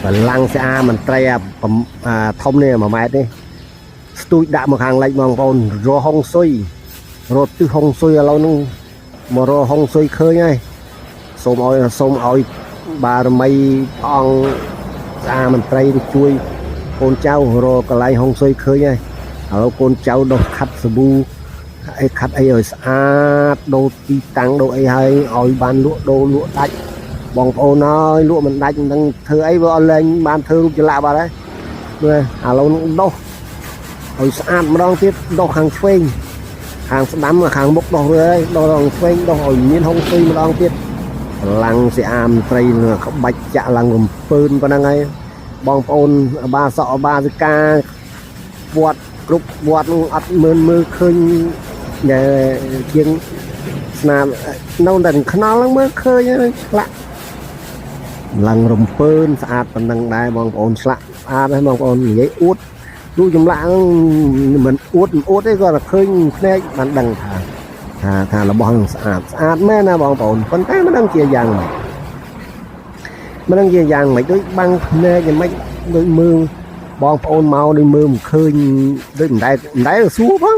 បលាំងស្អាមន្ត្រីអាអាធំនេះ1ម៉ែត្រនេះស្ទូចដាក់មកខាងលិចបងប្អូនរហុងស៊ុយរត់ទិសហុងស៊ុយឥឡូវហ្នឹងមករហុងស៊ុយឃើញហើយសូមឲ្យសូមឲ្យបារមីព្រះអង្គស្អាមន្ត្រីជួយ កូនចៅរកកន្លែងហុងស៊ុយឃើញហើយឥឡូវកូនចៅដុសខាត់សាប៊ូអីខាត់អីឲ្យស្អាតដូរទីតាំងដូរអីហើយឲ្យបានលក់ដូរលក់ដាច់បងប្អូនអើយលក់មិនដាច់មិនដឹងធ្វើអីវាអត់លែងបានធ្វើរូបចម្លាក់បាត់ហើយមើលឥឡូវនឹងដុសឲ្យស្អាតម្ដងទៀតដុសខាងឆ្វេងខាងស្ដាំខាងមុខដុសរួចហើយដុសខាងឆ្វេងដុសឲ្យមានហុងស៊ុយម្ដងទៀតកម្លាំងសិអាមត្រីក្បាច់ចាក់ឡើងរំពើនប៉ុណ្ណឹងហើយ បងប្អូនអបាសកអបាសិកាវត្តគ្រប់វត្តនោះអត់មើលមើលឃើញដែលជាងស្នាមនៅតែខ្នល់ហ្នឹងមើលឃើញហើយឆ្លាក់ឡើងរំពើនស្អាតប៉ុណ្ណឹងដែរបងប្អូនឆ្លាក់ស្អាតហើយបងប្អូននិយាយអួតរូបចម្លាក់ហ្នឹងមិនអួតមិនអួតទេគាត់តែឃើញភ្នែកបានដឹងថាថាថារបស់ហ្នឹងស្អាតស្អាតមែនណាបងប្អូនប៉ុន្តែមិនដឹងជាយ៉ាងម៉េចមិនដឹងជាយ៉ាងម៉េចដូចបាំងភ្នែកយ៉ាងម៉េចដូចមើលបងប្អូនមកដូចមើលមិនឃើញដូចមិនដែលមិនដែលសួរផង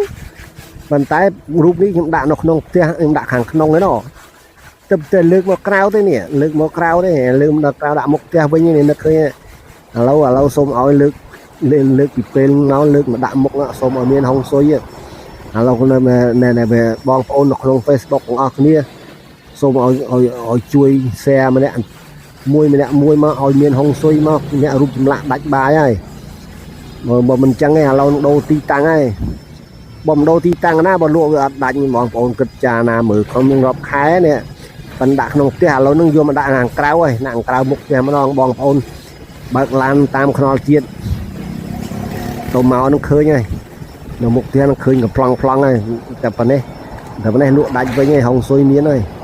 ប៉ុន្តែរូបនេះខ្ញុំដាក់នៅក្នុងផ្ទះខ្ញុំដាក់ខាងក្នុងឯណោះទៅតែលើកមកក្រៅទេនេះលើកមកក្រៅទេលើកមកដល់ក្រៅដាក់មុខផ្ទះវិញនេះនឹកឃើញឥឡូវសូមឲ្យលើកលើកលើកពីពេលមកលើកមកដាក់មុខសូមឲ្យមានហុងស៊ុយឥឡូវនៅណែបងប្អូននៅក្នុង Facebook ទាំងអស់គ្នាសូមឲ្យឲ្យឲ្យជួយ share ម្នាក់មួយម្នាក់មួយមកឲ្យមានហុងស៊ុយមកអ្នករូបចម្លាក់ដាច់បាយហើយបើបើមិនចឹងទេឥឡូវនឹងដូរទីតាំងហើយបើមិនដូរទីតាំងណាបើលក់វាអត់ដាច់បងប្អូនគិតចាណាមើលខ្ញុំនឹងរាប់ខែនេះប៉ិនដាក់ក្នុងផ្ទះឥឡូវនឹងយកមកដាក់ខាងក្រៅហើយដាក់ខាងក្រៅមុខផ្ទះម្ដងបងប្អូនបើកឡានតាមខ្នល់ជាតិទៅមកនឹងឃើញហើយនៅមុខផ្ទះនឹងឃើញកំប្លង់ប្លង់ហើយតែប៉ុណ្ណេះតែប៉ុណ្ណេះលក់ដាច់វិញហើយហុងស៊ុយមានហើយ។